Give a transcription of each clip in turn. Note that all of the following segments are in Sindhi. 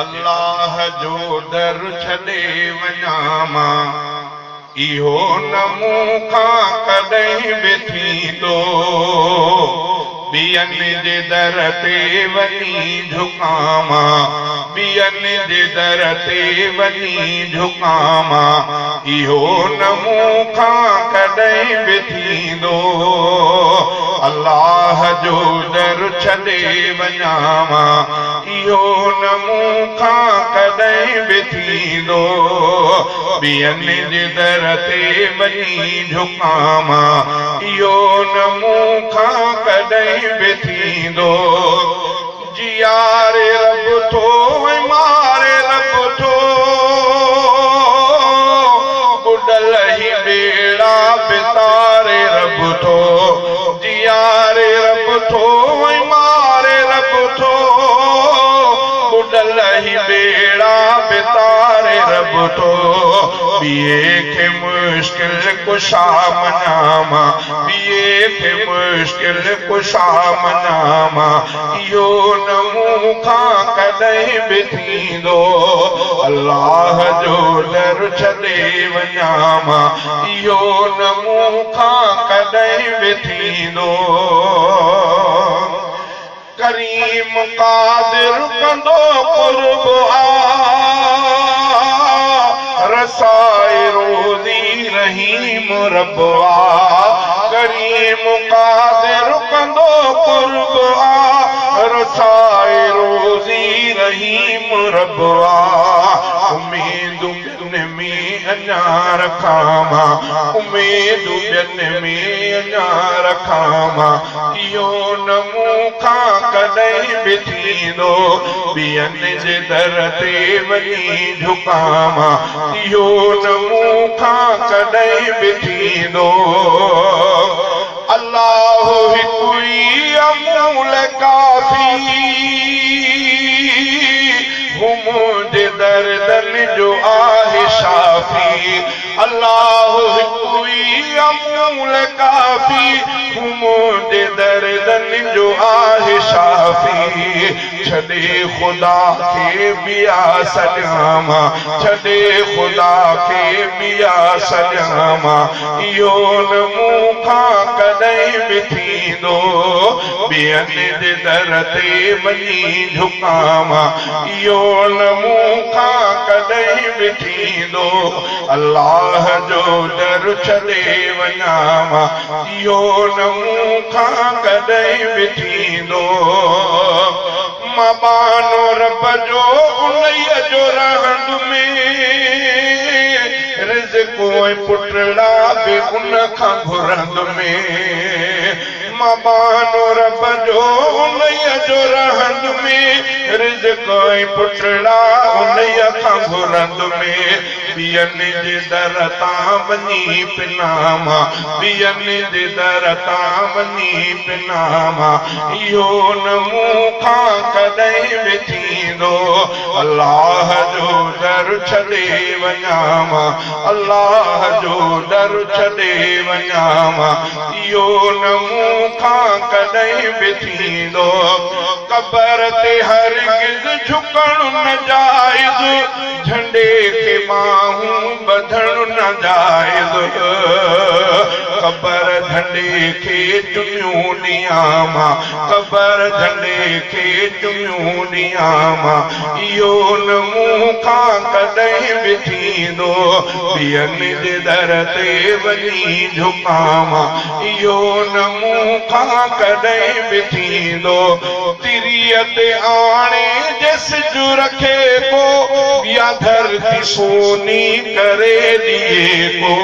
الله جو در ڇڏي وڃان مان، اهو نه مون کان ڪڏهن به ٿيندو. ٻين جي در تي وڃي جهڪان مان، ٻين جي در تي وڃي جهڪان مان، اهو نه مون کان ڪڏهن به ٿيندو. الله جو در ڇڏي وڃان مان، اهو نه مون کان ڪڏهن به ٿيندو. ٻين جي در تي وڃي جهڪان مان، اهو نه مون کان ڪڏهن به ٿيندو. جياري رب ٿو ۽ ماري رب ٿو، ٻڏل هي ٻيڙا به تاري رب ٿو. جياري رب ٿو ۽ ماري رب ٿو، ٻڏل هي ٻيڙا به تاري رب ٿو. ٻئي کي مشڪل ڪشا مڃان مان، ٻئي کي مشڪل ڪشا مڃان مان، اهو نه مون کان ڪڏهن به ٿيندو. الله جو در ڇڏي وڃان مان، اهو نه مون کان ڪڏهن به ٿيندو. ڪريم قادر ڪندو قرب آ، رسائي روزي رحيم رب آ. ڪريم قادر ڪندو قرب آ، رسائي روزي رحيم رب آ. اميدون ٻين ۾ اڃا رکان مان، اميدون ٻين ۾ اڃا رکان مان، اهو نه مون کان ڪڏهن به ٿيندو. ٻين جي در تي وڃي جهڪان مان، اهو نه مون کان ڪڏهن به ٿيندو. الله هڪ ئي آ مون لئه ڪافي، هو منهنجي دردن جو آهي شافي. الله هڪ ئي آ مون لئه ڪافي، هو منهنجي دردن جو آهي شافي. ڇڏي خدا کي ٻيا سڏيان مان، ڇڏي خدا کي ٻيا سڏيان مان، اهو نه مون کان ڪڏهن به ٿيندو. ٻين جي در تي وڃي جهڪان مان، اهو نه مون کان ڪڏهن به ٿيندو. الله جو در ڇڏي وڃان مان، اهو نه مون کان ڪڏهن به ٿيندو. مان ٻانهو رب جو انهيء جو رهند ۾، رزق ۽ پٽڙا به ان کان گهرند ۾. مان ٻانهو رب جو انهيء جو رهند ۾، رزق ۽ پٽڙا انهيء کان گهرند ۾. ٻين جي در تان وڃي پنان مان، ٻين جي در تان وڃي پنان مان، اهو نه مون کان ڪڏهن به ٿيندو. الله جو در ڇڏي وڃان مان، الله جو در ڇڏي وڃان مان، اهو نه مون کان ڪڏهن به ٿيندو. قبر تي هرگز جهڪڻ نه جائز، جهنڊي کي ٻانهون ٻڌڻ نه جائز. قبر جهنڊي کي چميون ڏيان مان، قبر جهنڊي کي چميون ڏيان مان، اهو نه مون کان ڪڏهن به ٿيندو. ٻين جي در تي وڃي جهڪان مان، اهو نه مون کان ڪڏهن به ٿيندو. تريء تي آڻي جي سج رکي ڪو، يا ڌرتي سوني ڪري ڏئي ڪو.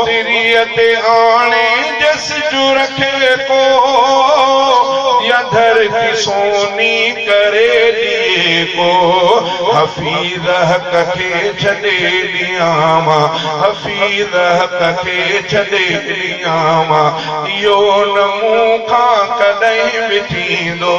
تريء تي آڻي جي سج رکي ڪو، يا ڌرتي سوني ڪري ڏئي ڪو. حفيظ حق کي ڇڏي ڏيان مان، حفيظ حق کي ڇڏي ڏيان مان، اهو نه مون کان ڪڏهن به ٿيندو.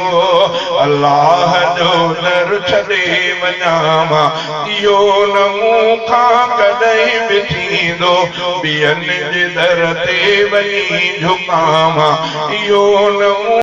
الله جو در ڇڏي وڃان مان، اهو نه مون کان ڪڏهن به ٿيندو. ٻين جي در تي وڃي جهڪان مان، اهو نه مون.